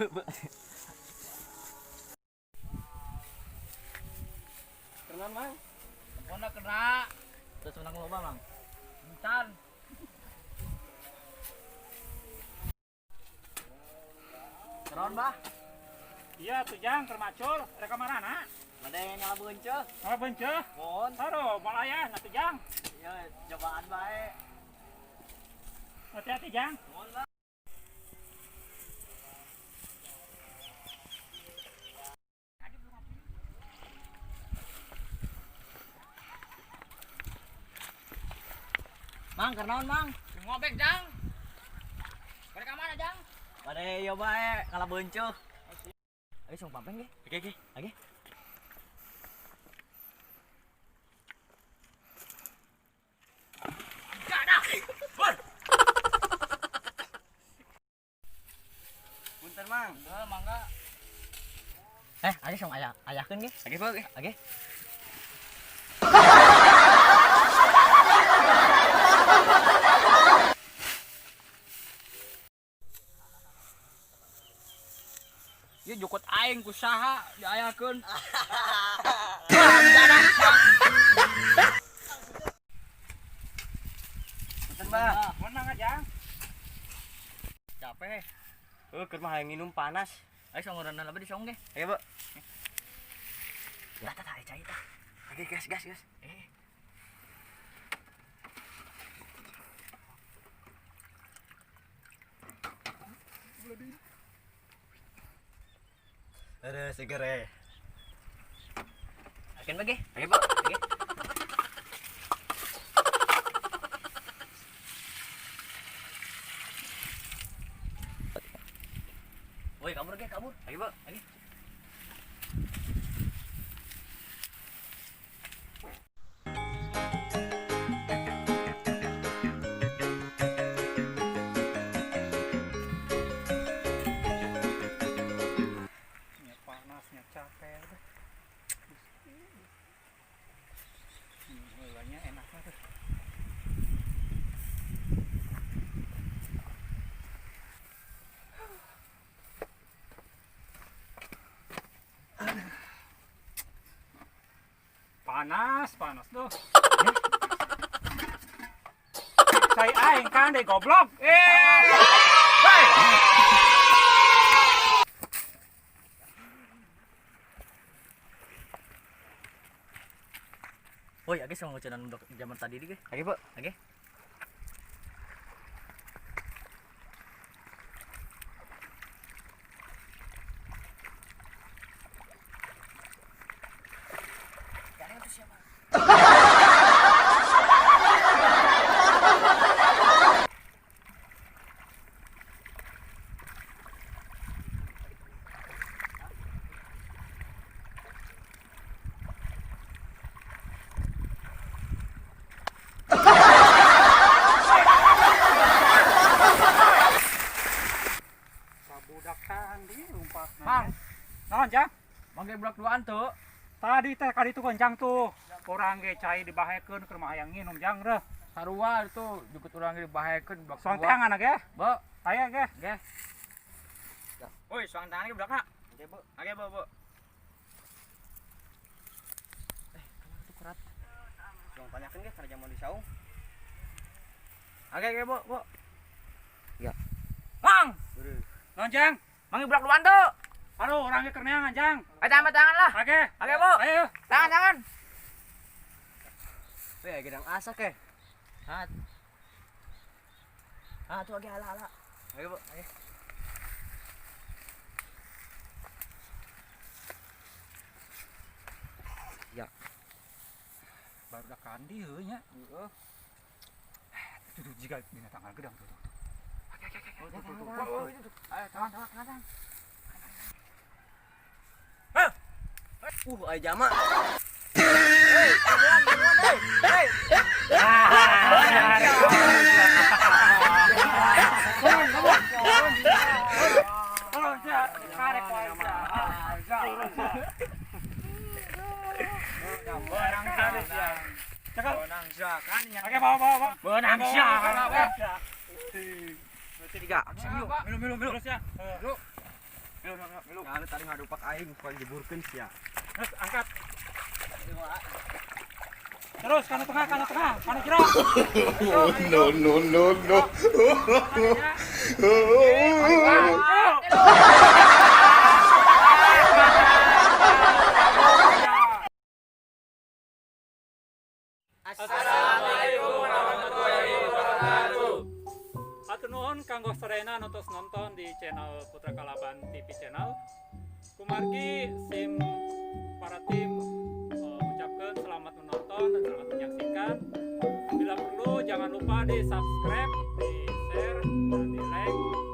Kenan, Mang. Pokona kena. Terus menang loba, Mang. Encan. Keron, Bah. Iya tuh jang keur macul, rek ka marana? Bade nyala beunceuh. Ngala beunceuh. Mohon. Aduh, moal aya na tuh jang. Ya, cobaan bae. Hati-hati jang. Mohon, Bah. Mang, kernaon, Mang? Ngobek jang. Bade ka mana jang? Bade yo bae ngala beunceuh. Ayo song pampeng ge. Oke, oke. Oke. Enggak dah. Punten, Mang. Heuh, mangga. Ayo song aya ayakeun ge. Oke, Pak. Oke. Oke. Ieu jukut aing ku saha diayakeun. Punten, Bah. Menang aja. Capek. Heuh, keur mah hayang nginum panas. Ayo song ngaranna lebih di song ge. Oke, Pak. Tah tah tah cai tah. Oke, gas, gas, gas. Eh. Ada seger eh. Akan bagi? Oke, Pak. Oke. Woi, kabur ge, kabur. Oke, Pak. Oke. Nya panasnya capek udah. Mulanya enak lah tuh. Panas, panas tuh. Saya aing kan deh goblok. Eh. Hei. Woi, age sama ngucenan untuk zaman tadi ge. Oke, Pak. Oke. Sabudak kandi lumpat. Mang. Naon, Jang? Mangga budak duaan tuh. Tadi teh kali itu kencang tuh. Orang ge cai dibahekeun keur mah hayang nginum jang reuh. Sarua itu jukut urang ge dibahekeun budak Soang dua. teangan ge. Bo, Aya ge. ge. Woi, soang tangan ge budakna. Oke, Bu. Oke, Bo, Bo. Itu kerat. Song tanyakeun ge kana jaman di saung. Oke, oke, Bo, Bo. Ya. Mang, Beureum. Naon, Jang? mangga budak duaan tuh. Aduh, orang ge keur neangan, Jang. Ayo tangan tangan lah. Oke. Oke, Bo. Ayo. Tangan tangan. Weh, gedang asak eh. Ah. Ah, tuh age ala ala. Oke, Bu. Oke. Ya. Baru dah kandi heuh nya. Heeh. Tuh tuh jiga dina tanggal gedang tuh tuh. Oke oke oke. Tuh tuh tuh. Ayo tangan tangan tangan. Aya jama. Oke, bawa bawa bawa. Benang sia. Tiga. Minum minum minum. Terus ya. Lu. Milu, milu, milu. Jangan tadi ngadupak aing, bukan jeburkeun sia. Terus angkat. Terus kana tengah, kana tengah, kana jero. Oh, no, no, no, no. Assalamualaikum warahmatullahi wabarakatuh. Hatur nuhun kanggo sadayana nu tos nonton di channel Putra Kalaban TV channel. Kumargi sim para tim mengucapkan selamat menonton dan selamat menyaksikan. Bila perlu jangan lupa di subscribe, di share, dan di like.